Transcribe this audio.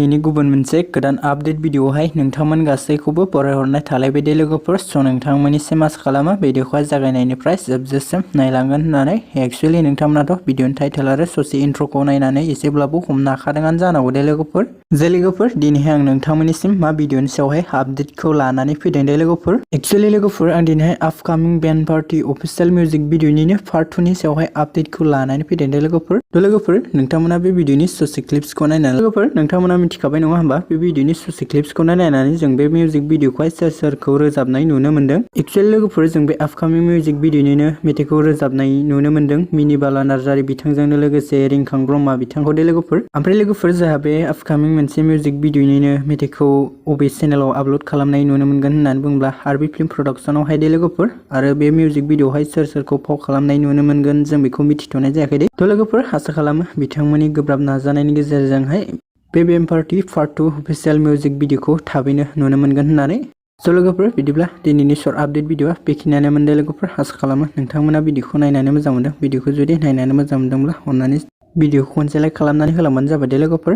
दिनै गुबुन मोनसे गोदान आपडेट भिडिअआवहाय नोंथांमोन गासैखौबो बरायहरनाय थालायबाय दे लोगोफोर। स' नोंथांमोननिसिम आसा खालामो भिडिअखौहाय जागायनायनिफ्राय जोबजासिम नायलांगोन होननानै। एक्चुअली नोंथांमोनाथ' भिडिअनि टाइटेल आरो ससे इन्ट्र'खौ नायनानै एसेब्लाबो हमनो हाखादोंआनो जानांगौ दे लोगोफोर। जे लोगोफोर दिनैहाय आं नोंथांमोननिसिम मा भिडिअनि सायावहाय आपडेटखौ लानानै फैदों दे लोगोफोर। एक्चुअली लोगोफोर आं दिनैहाय आपकामिं बेन्ड पार्टी अफिसियेल मिउजिक भिडिअनिनो पार्ट 2 नि सायावहाय आपडेटखौ लानानै फैदों दे लोगोफोर। थ' लोगोफोर नोंथांमोना बे भिडिअनि ससे क्लिप्सखौ नायनानै लोगोफोर नोंथांमोना मिथिखाबाय नङा होमबा बे भिडिअनि ससे क्लिप्सखौ नायनानै जों बे मिउजिक भिडिअखौहाय सोरखौ रोजाबनाय नुनो मोन्दों। एक्चुअली लोगोफोर जों बे आपकामिं मिउजिक भिडिअनिनो मेथाइखौ रोजाबनाय नुनो मोन्दों मिनि बाला नार्जारि बिथांजोंनो लोगोसे रिंखां ब्रह्मा बिथांखौ दे लोगोफोर। ओमफ्राय लोगोफोर जोंहा बे आपकामिं मोनसे मिउजिक भिडिअनिनो मेथाइखौ अबे चेनेलाव आपल'ड खालामनाय नुनो मोनगोन होननानै बुङोब्ला आरबि फिल्म प्रडाक्सनावहाय दे लोगोफोर। आरो बे मिउजिक भिडिअआवहाय सोरखौ फाव खालामनाय नुनो मोनगोन जों बेखौ मिथिथ'नाय जायाखै दे। थ' लोगोफोर आसा खालामो बिथांमोननि गोब्राब नाजानायनि गेजेरजोंहाय बे band party part 2 official music भिडिअखौ थाबैनो नुनो मोनगोन होननानै। स' लोगोफोर बिदिब्ला दिनैनि सर्ट आपडेट भिडिअआ बेखिनियानोमोन दे लोगोफोर। आसा खालामो नोंथांमोना भिडिअखौ नायनानै मोजां मोनदों। भिडिअखौ जुदि नायनानै मोजां मोनदोंब्ला अननानै भिडिअखौ खनसे लाइक खालामनानै होलांबानो जाबाय दे लोगोफोर।